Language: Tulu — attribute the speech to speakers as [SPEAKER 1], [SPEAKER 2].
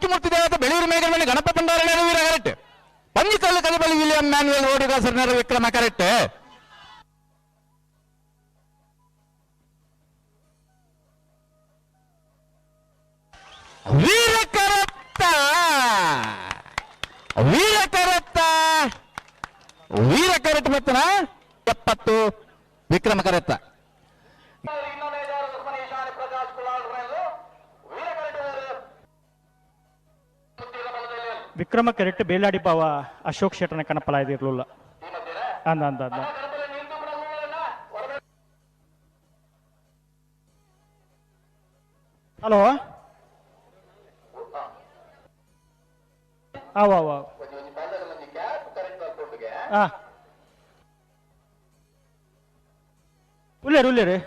[SPEAKER 1] ವಿಷ್ಣುಮೂರ್ತಿ ದೇವತೆ ಬೆಳೂರು ಮೇಘಮಣಿ ಗಣಪ ಭಂಡಾರ ವೀರ ಕರೆಕ್ಟ್. ಪಂಜಿಕಲ್ಲು ಕದಿಬಲಿ ವಿಲಿಯಂ ಮ್ಯಾನ್ಯುಯಲ್ ಓಡಿಗಾಸರ್ ವಿಕ್ರಮ ಕರೆಕ್ಟ್. ವೀರ ಕರತ್ತ ವೀರ ಕರತ್ತ ವೀರ ಕರೆಕ್ಟ್ ಮತ್ತನ 70 ವಿಕ್ರಮ ಕರೆತ್ತ.
[SPEAKER 2] ವಿಕ್ರಮ ಕರೆಕ್ಟ್ ಬೇಲಾಡಿ ಬಾವ ಅಶೋಕ್ ಶೆಟ್ಟನ ಕಣಪಲಾಯ್ದಿರ್ಲಿಲ್ಲ ಅಂದ ಅಂದ ಅಂದ. ಹಲೋ ಅವ ಅವ ಉಲ್ಲೇರು ಉಲ್ಲೇರು.